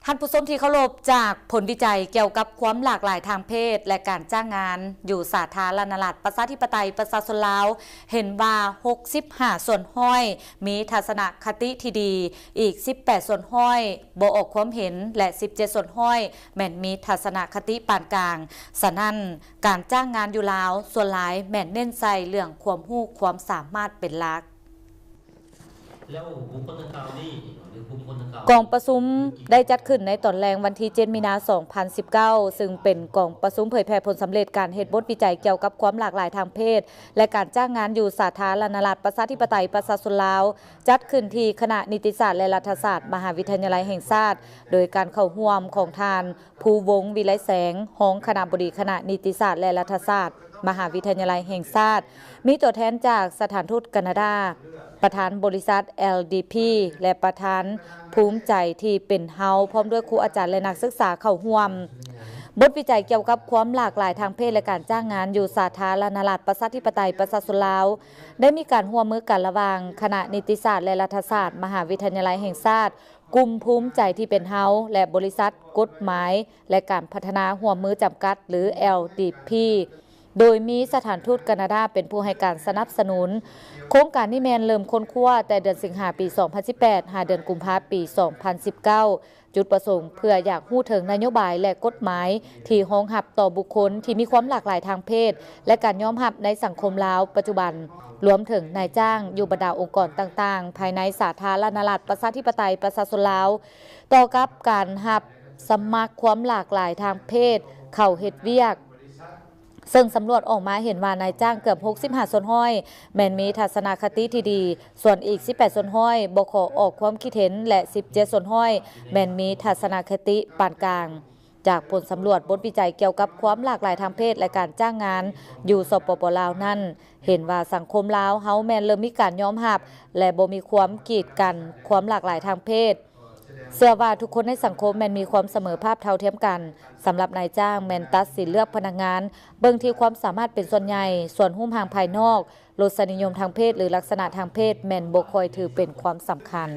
ທ່ານຜູ້ຊົມທີ່ເຄົາລົບ, ຈາກຜົນວິໄຈກ່ຽວກັບຄວາມຫຼາກຫຼາຍທາງເພດ ແລະ ການຈ້າງງານຢູ່ສາທາລະນະລັດ ປະຊາທິປະໄຕ ປະຊາຊົນລາວ ເຫັນວ່າ ຫົກສິບຫ້າສ່ວນຮ້ອຍ ມີທັດສະນະຄະຕິທີ່ດີ, ອີກ ສິບແປດສ່ວນຮ້ອຍ ບໍ່ອອກຄວາມເຫັນ ແລະ ສິບເຈັດສ່ວນຮ້ອຍ ແມ່ນມີທັດສະນະຄະຕິປານກາງ. ສະນັ້ນ, ການຈ້າງງານຢູ່ລາວ ສ່ວນຫຼາຍແມ່ນເນັ້ນໃສ່ເລື່ອງຄວາມຮູ້ຄວາມສາມາດເປັນຫຼັກ. ແລ້ວບຸກຄົນດັ່ງກ່າວນີ້ ຫຼື ກຸ່ມຄົນດັ່ງກ່າວ ກອງປະຊຸມໄດ້ຈັດຂຶ້ນໃນຕອນແລງວັນທີເຈັດ ມີນາ ສອງພັນສິບເກົ້າ ຊຶ່ງເປັນກອງປະຊຸມເຜີຍແຜ່ຜົນສຳເລັດການເຮັດບົດວິໄຈກ່ຽວກັບຄວາມຫຼາກຫຼາຍທາງເພດ ແລະ ການຈ້າງງານຢູ່ສາທາລະນະລັດ ປະຊາທິປະໄຕ ປະຊາຊົນລາວ, ຈັດຂຶ້ນທີ່ຄະນະນິຕິສາດ ແລະ ລັດຖະສາດ ມະຫາວິທະຍາໄລແຫ່ງຊາດ, ໂດຍການເຂົ້າຮ່ວມຂອງທ່ານ ພູວົງ ວິໄລແສງ, ຮອງຄະນະບໍດີຄະນະນິຕິສາດ ແລະ ລັດຖະສາດ ມະຫາວິທະຍາໄລແຫ່ງຊາດ, ມີຕົວແທນຈາກສະຖານທູດການາດາ, ປະທານບໍລິສັດ ແອລ ດີ ພີ ແລະ ປະທານພູມໃຈທີ່ເປັນເຮົາ, ພ້ອມດ້ວຍຄູອາຈານ ແລະ ນັກສຶກສາເຂົ້າຮ່ວມ. ບົດວິໄຈກ່ຽວກັບຄວາມຫຼາກຫຼາຍທາງເພດ ແລະ ການຈ້າງງານຢູ່ສາທາລະນະລັດ ປະຊາທິປະໄຕ ປະຊາຊົນລາວ ໄດ້ມີການຮ່ວມມືກັນລະຫວ່າງຄະນະນິຕິສາດ ແລະ ລັດຖະສາດ ມະຫາວິທະຍາໄລແຫ່ງຊາດ, ກຸ່ມພູມໃຈທີ່ເປັນເຮົາ ແລະ ບໍລິສັດກົດໝາຍ ແລະ ການພັດທະນາຮ່ວມມືຈຳກັດ ຫຼື ແອລ ດີ ພີ ໂດຍມີສະຖານທູດການາດາເປັນຜູ້ໃຫ້ການສະໜັບສະໜູນ. ໂຄງການນີ້ແມ່ນເລີ່ມຄົ້ນຄວ້າແຕ່ເດືອນສິງຫາປີສອງພັນສິບແປດ ຫາເດືອນກຸມພາປີສອງພັນສິບເກົ້າ. ຈຸດປະສົງເພື່ອຢາກຮູ້ເຖິງນະໂຍບາຍ ແລະ ກົດໝາຍທີ່ຮອງຮັບຕໍ່ບຸກຄົນທີ່ມີຄວາມຫຼາກຫຼາຍທາງເພດ ແລະ ການຍອມຮັບໃນສັງຄົມລາວປັດຈຸບັນ, ລວມເຖິງນາຍຈ້າງຢູ່ບັນດາອົງກອນຕ່າງໆ ພາຍໃນສາທາລະນະລັດ ປະຊາທິປະໄຕ ປະຊາຊົນລາວ ຕໍ່ກັບການຮັບສະໝັກຄວາມຫຼາກຫຼາຍທາງເພດເຂົ້າເຮັດວຽກ, ເຊິ່ງສຳຫຼວດອອກມາເຫັນວ່ານາຍຈ້າງເກືອບຫົກສິບຫ້າສ່ວນຮ້ອຍ ແມ່ນມີທັດສະນະຄະຕິທີ່ດີ, ສ່ວນອີກສິບແປດສ່ວນຮ້ອຍບໍ່ຂໍອອກຄວາມຄິດເຫັນ ແລະ ສິບເຈັດສ່ວນຮ້ອຍແມ່ນມີທັດສະນະຄະຕິປານກາງ. ຈາກຜົນສຳຫຼວດບົດວິໄຈກ່ຽວກັບຄວາມຫຼາກຫຼາຍທາງເພດ ແລະ ການຈ້າງງານຢູ່ ສປປ ລາວ ນັ້ນ, ເຫັນວ່າສັງຄົມລາວເຮົາແມ່ນເລີ່ມມີການຍອມຮັບ ແລະ ບໍ່ມີຄວາມກີດກັນຄວາມຫຼາກຫຼາຍທາງເພດ. ເຊື່ອວ່າທຸກຄົນໃນສັງຄົມແມ່ນມີຄວາມສະເໝີພາບເທົ່າທຽມກັນ. ສຳລັບນາຍຈ້າງແມ່ນຕັດສິນເລືອກພະນັກງານ ເບິ່ງທີ່ຄວາມສາມາດເປັນສ່ວນໃຫຍ່, ສ່ວນຮູບຮ່າງພາຍນອກ, ລົດສະນິຍົມທາງເພດ ຫຼື ລັກສະນະທາງເພດແມ່ນບໍ່ຄ່ອຍຖືເປັນຄວາມສຳຄັນ.